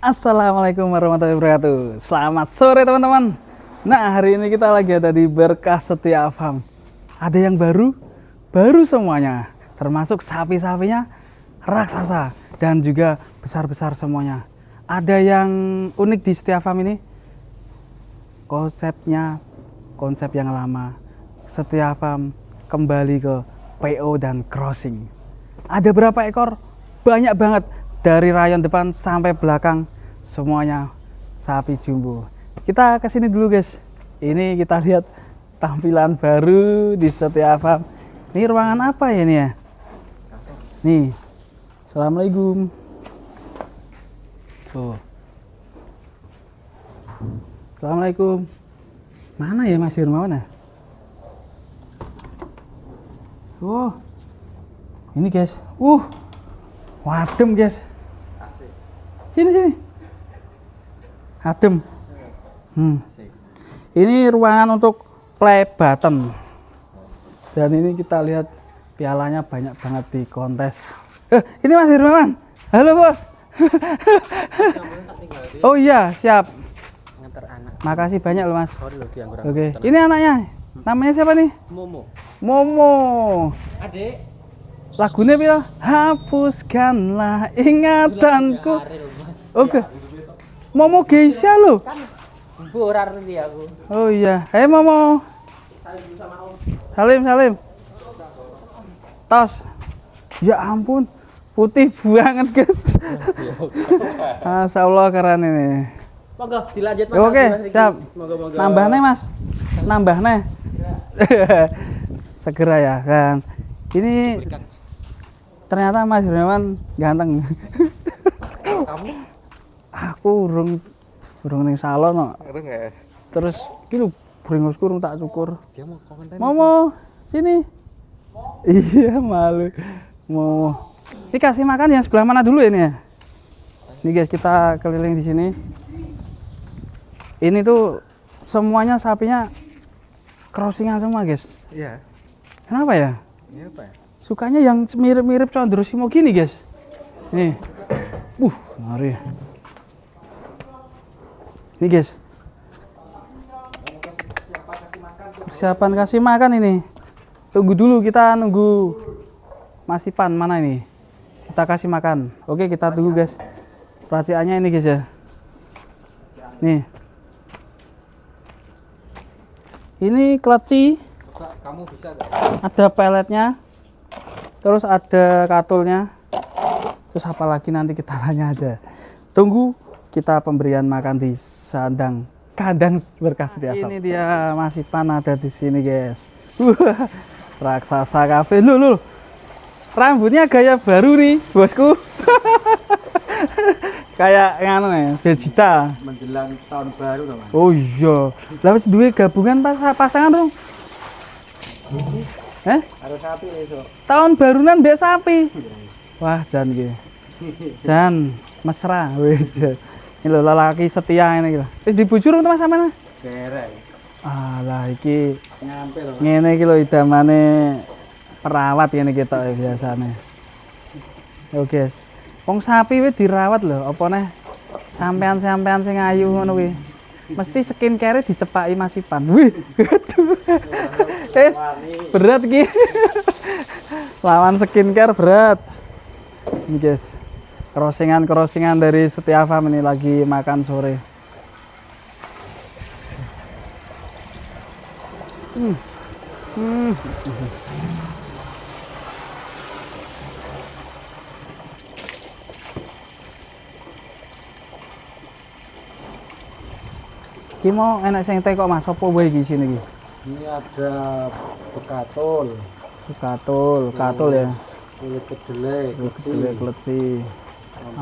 Assalamualaikum warahmatullahi wabarakatuh. Selamat sore teman-teman. Nah, hari ini kita lagi ada di Berkah Setia Farm. Ada yang baru, baru semuanya, termasuk sapi-sapinya raksasa dan juga besar-besar semuanya. Ada yang unik di Setia Farm ini, konsepnya konsep yang lama. Setia Farm kembali ke PO dan crossing. Ada berapa ekor? Banyak banget, dari rayon depan sampai belakang semuanya sapi jumbo. Kita ke sini dulu guys. Ini kita lihat tampilan baru di Setia Farm. Ini ruangan apa ya ini ya? Nih. Assalamualaikum. Tuh. Assalamualaikum. Mana ya Mas Hermawan ya? Oh. Ini guys. Wadem guys. Sini sini. Adem. Ini ruangan untuk play button. Dan ini kita lihat pialanya banyak banget di kontes. Ini Mas Hermawan. Halo bos. Oh iya, siap. Nganter anak. Makasih banyak loh Mas. Sorry loh yang kurang. Oke. Ini anaknya. Namanya siapa nih? Momo. Momo. Adik. Lagunya piro? Hapuskanlah ingatanku. Oke. Momo Geisha loh. Ora ngerti aku. Oh iya. Hei Momo. Salim salim. Tas. Ya ampun, putih banget guys. Masya Allah keren ini. Monggo dilanjut Mas. Oke, siap. Monggo monggo. Nambah nih Mas. Nambah nih. Segera ya kan. Ini ternyata Mas Hermawan ganteng. Kamu? Aku urung ning salon kok. Urung ya. Terus iki lho bringosku urung tak cukur. Dia mau konten. Momo, sini. Iya, malu. Momo. Ini kasih makan yang sebelah mana dulu ini ya? Ini guys, kita keliling di sini. Ini tuh semuanya sapinya crossingan semua, guys. Iya. Kenapa ya? Ini apa ya? Sukanya yang mirip-mirip Condrosimo gini, guys. Nih. Ngeri. Ini, guys. Persiapan kasih makan ini. Tunggu dulu, kita nunggu Mas Ipan mana ini? Kita kasih makan. Oke, kita tunggu, guys. Raciannya ini, guys ya. Nih. Ini kleci. Kamu bisa gak? Ada peletnya. Terus ada katulnya. Terus apa lagi nanti kita tanya aja. Tunggu kita pemberian makan di sandang kandang Berkah Setia Farm. Ini dia Mas Ipan ada di sini, guys. Wah, raksasa kafe. Lu lu. Rambutnya gaya baru nih, bosku. Kayak nganu ya, Vegeta. Menjelang tahun baru dong, Mas. Oh iya. Lah wis duwe gabungan pasangan dong. Harus sapi besok. Tahun barunan mbek sapi. Wah, jan iki. Jan mesra weh jan. Ini lho lelaki setia ini iki lho. Wis dibujur to Mas sampean? Dereng. Alah iki nyampe lho. Ngene iki lho idamane perawat ngene iki tok biasane. Yo guys. Wong sapi wis dirawat lho, apa neh sampean-sampean sing ayu ngono kuwi. Mesti skincare dicepaki Mas Ipan. Wih, aduh. Wis berat iki. Lawan skincare berat. Ini guys, crossingan-crossingan dari Setia Farm ini lagi makan sore. Iki mau enak sing tekok Mas, apa wae iki sini iki? Ini ada bekatul. Bekatul, katul ya. Kulit kedelai, kulit kedelai, kleci,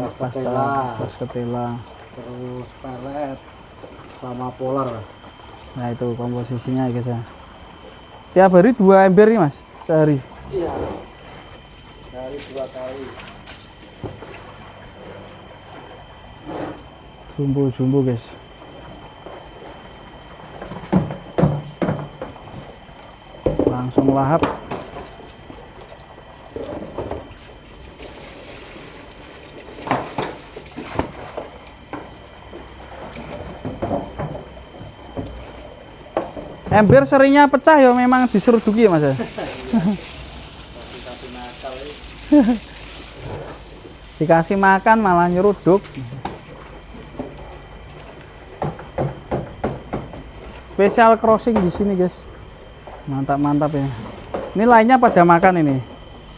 ampas ketela, ampas ketela, terus pelet sama polar. Nah itu komposisinya ya guys ya. Tiap hari 2 ember nih Mas, sehari. Iya. Sehari 2 kali. Jumbo-jumbo guys. Langsung lahap. Ember seringnya pecah ya memang diseruduki ya Mas ya. Sapi nakal ini. Dikasih makan malah nyeruduk. Spesial crossing di sini guys. Mantap-mantap ya. Ini lainnya pada makan ini.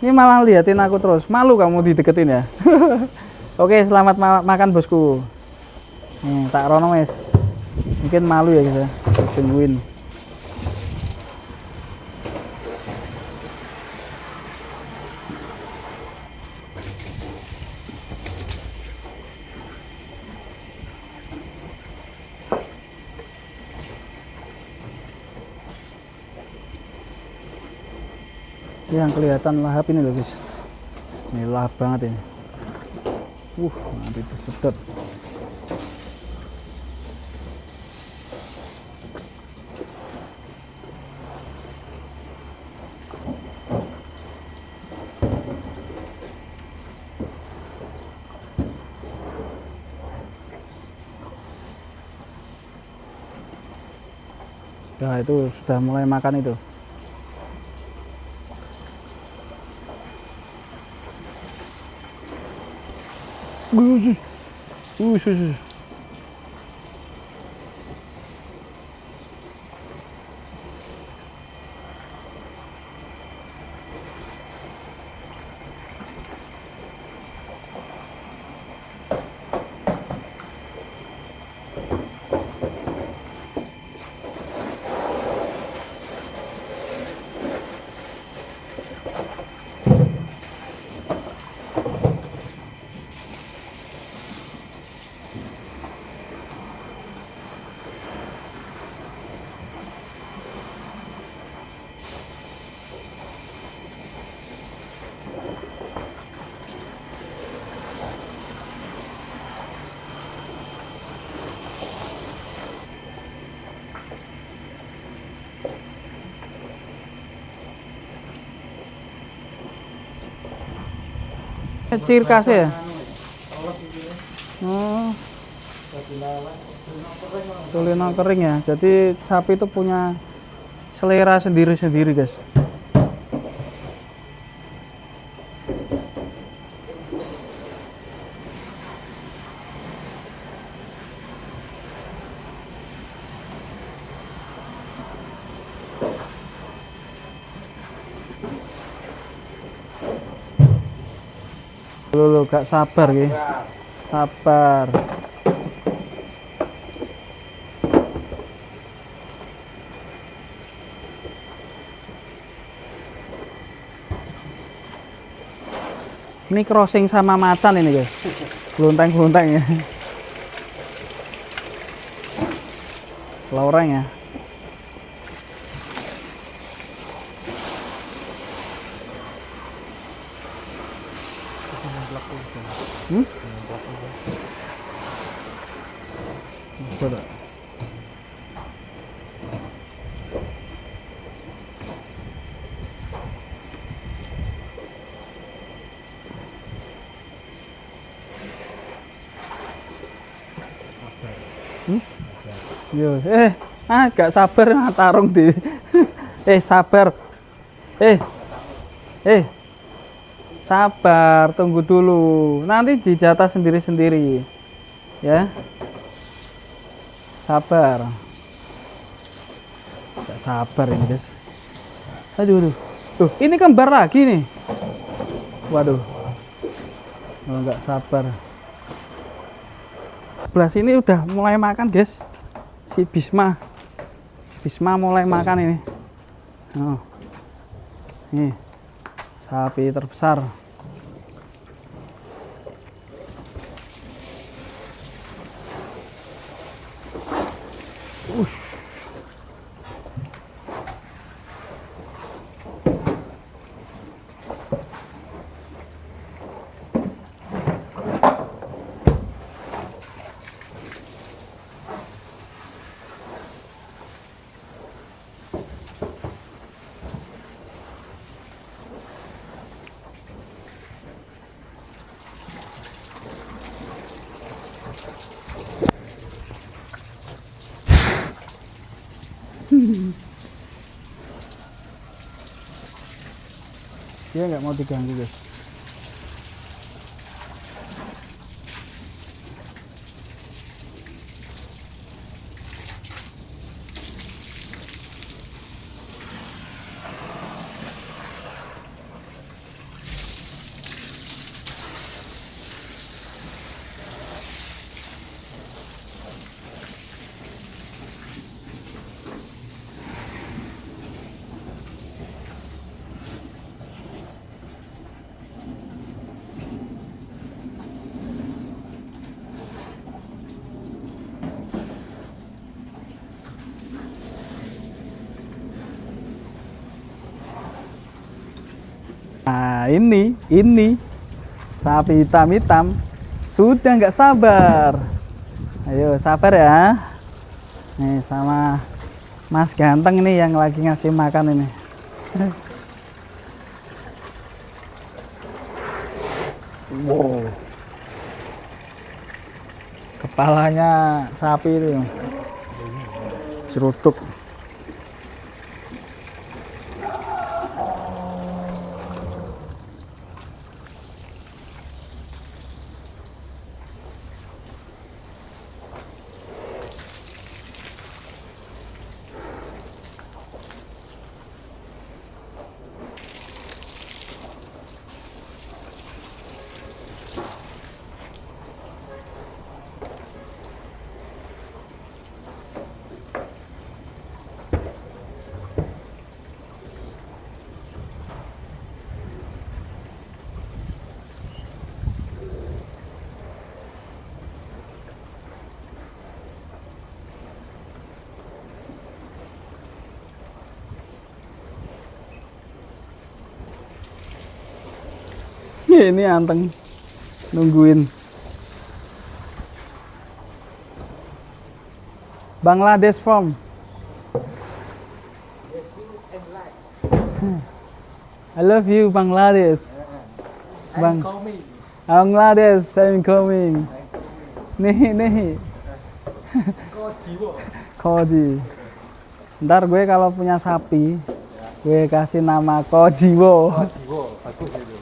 Ini malah liatin aku terus. Malu kamu dideketin ya. Oke, selamat makan bosku. Nih, tak rono wes. Mungkin malu ya guys ya. Tungguin. Yang kelihatan lahap ini loh guys. Ini lahap banget ini. Nanti disedot. Nah, itu sudah mulai makan itu. Usus. Ciri khasnya ya? Oh. Kulino kering ya. Jadi sapi itu punya selera sendiri-sendiri, guys. Lho, gak sabar ki. Sabar. Ini crossing sama macan ini, guys. Gelonteng-gelonteng ya. Loreng ya. Coba. Yo, gak sabar tarung di. Sabar. Sabar, tunggu dulu. Nanti dijatah sendiri-sendiri. Ya. Sabar. Gak sabar ini, guys. Aduh, aduh. Tuh, ini kembar lagi nih. Waduh. Oh, gak sabar. Sebelah sini udah mulai makan, guys. Si Bisma. Bisma mulai makan ini. Oh. Nih. Sapi terbesar. Ush. Dia nggak mau diganggu, guys. Nah, ini sapi hitam-hitam sudah nggak sabar. Ayo sabar ya. Nih sama Mas ganteng nih yang lagi ngasih makan ini. Wow. Kepalanya sapi itu cerutuk. Ini anteng nungguin. Bangladesh from. I love you Bangladesh. I'm coming. Bangladesh, I'm coming. Nih, nih. Koji. Koji. Ntar gue kalau punya sapi, gue kasih nama Kojiwo. Kojiwo, bagus itu.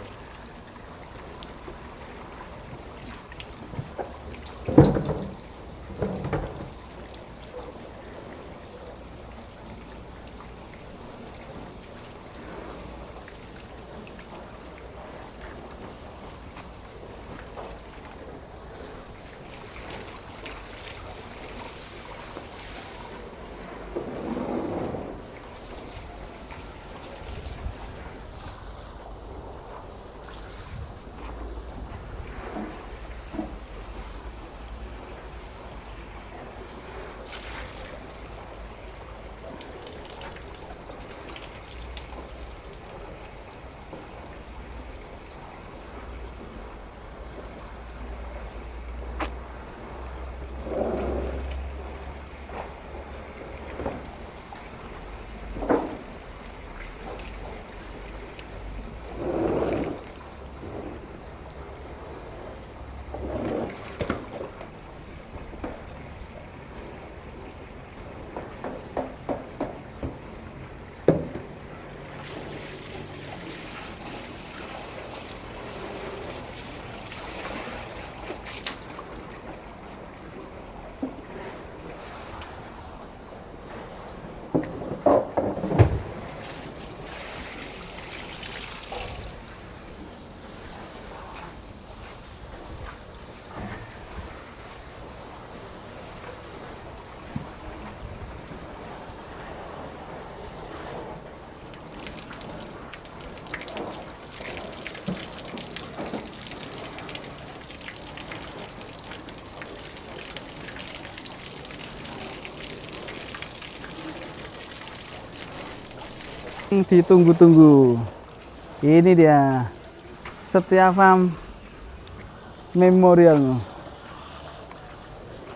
Ditunggu-tunggu. Ini dia Setia Farm Memorial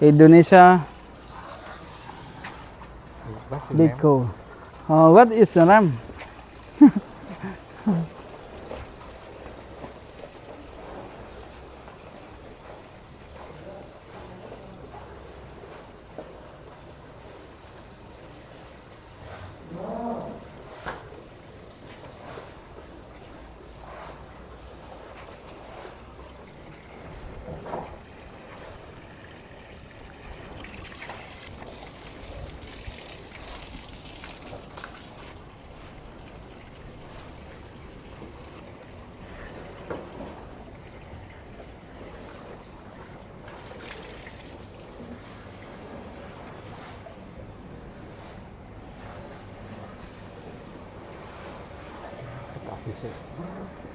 Indonesia Biko. Oh, what is the name? Silver.